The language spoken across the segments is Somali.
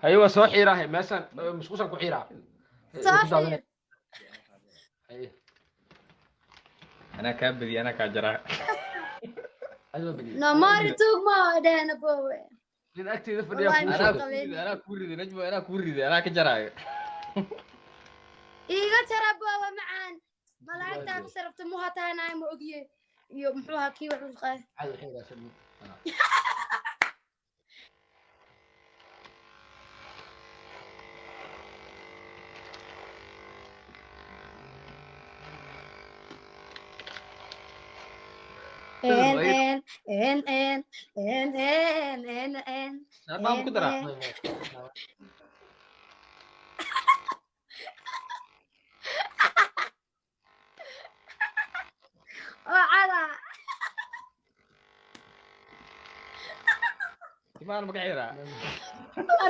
Haye, waa soo xiiraahe meeshaan, musqushaan ku xiiraa. Soo xiir. Haye. Anaa kaa badiya, anaa kaa jaraa. Adiga badiya. No mari tuug ma dhehna, boowe. Nin agteeda fadhiya. Wallahi kugu ma soo anaa qabin. kuu riday, anaa kuu riday, Najmo, anaa kuu riday, anaa ka jaraayo. Iiga jara, boowe macaan, malaa'igtaa ku sharafta muha tahanaayo, ma ogiye iyo muxuu ahaa kii wax u qaa. Caadi xiiraa shan. N N N N N N N N. Shaarbaan ku daraa. Oo cada. Timahan ma ka xiiraa?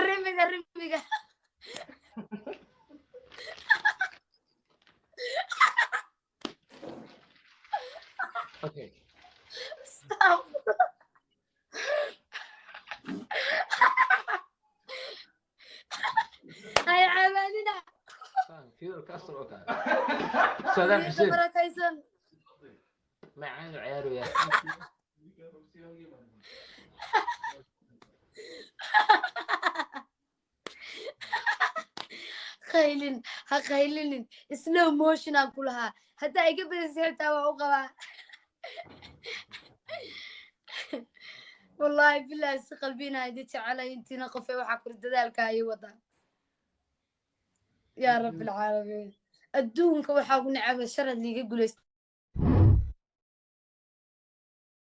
Rimiga, rimiga. Okay. Stop. Ay cabaanina. Fidel Castro oo kale, Saddam Wiilka Hussein. Barakaysan. Macaan ciyaaraya. Qaylin, ha qaylinin, slow motion aan ku lahaa. Haddaa iga badisay xitaa waa u qabaa, wallaahi bilahi, si qalbina idi jecelay. Intiina qofe waxaa kuri dadaalka ay wadaa. Yaa rabbi alcaalamiin, adduunka waxaa ugu necaba sharad liiga guulaysta.